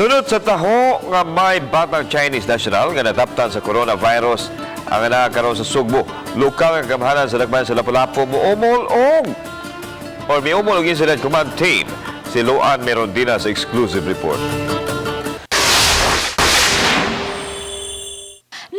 Nunot sa taho nga may batang Chinese national nga nataptan sa coronavirus ang nakaroon sa Sugbo. Lokal nga gamhanan sa dakbayan sa Lapu-Lapu muumol og or miumol og incident command team. Si Luan Merondina sa exclusive report.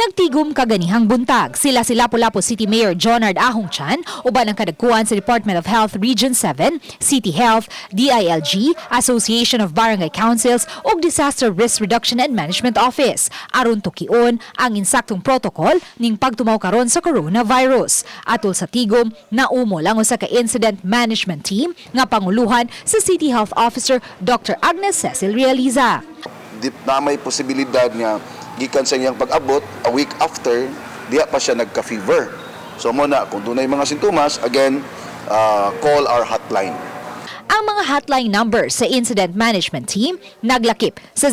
Nagtigom kaganihang buntag sila si Lapu-Lapu City Mayor Jonard Ahong Chan uban ang kadagkuan sa Department of Health Region 7, City Health, DILG, Association of Barangay Councils ug Disaster Risk Reduction and Management Office aron tukion ang insaktong protocol ning pagtumaw karon sa coronavirus. Atol sa tigom, naumol ang usa ka incident management team nga panguluhan sa City Health Officer Dr. Agnes Cecil Realiza. Di, na may posibilidad nga gikan sa iyang pag-abot a week after diha pa siya nagka-fever. So mo na kung dunay mga sintomas, again, call our hotline. Ang mga hotline number sa Incident Management Team naglakip sa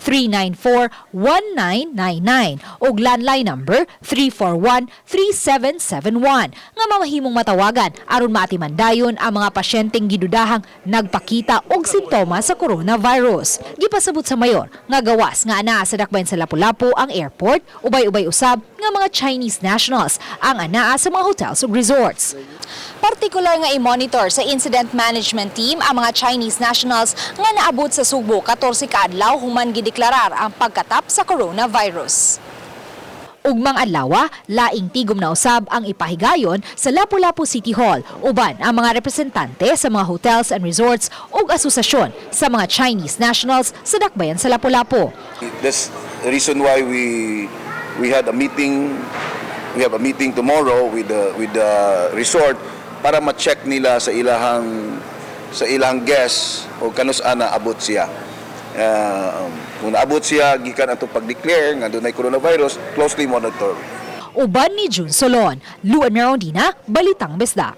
0956-394-1999 ug landline number 341-3771 nga mamahimong matawagan aron maatiman dayon ang mga pasyenteng gidudahang nagpakita og sintomas sa coronavirus. Gipasabot sa mayor nga gawas nga anaa sa dakbayan sa Lapu-Lapu ang airport, ubay-ubay usab nga mga Chinese nationals ang anaa sa mga hotels ug resorts. Partikular nga i-monitor sa Incident Management Team ang mga Chinese nationals nga naabot sa Sugbo 14 ka adlaw human gideklarar ang pagkatap sa coronavirus. Ugmang adlaw, laing tigom na usab ang ipahigayon sa Lapu-Lapu City Hall uban ang mga representante sa mga hotels and resorts ug asosasyon sa mga Chinese nationals sa dakbayan sa Lapu-Lapu. That's the reason why we had a meeting we have a meeting tomorrow with the resort para ma-check nila sa ilahang guests o kanus ana abot siya. Kung naabot siya gikan atong pag-declare nga dunay coronavirus, closely monitor. Uban ni June Solon, Luan Merondina, Balitang Bisdak.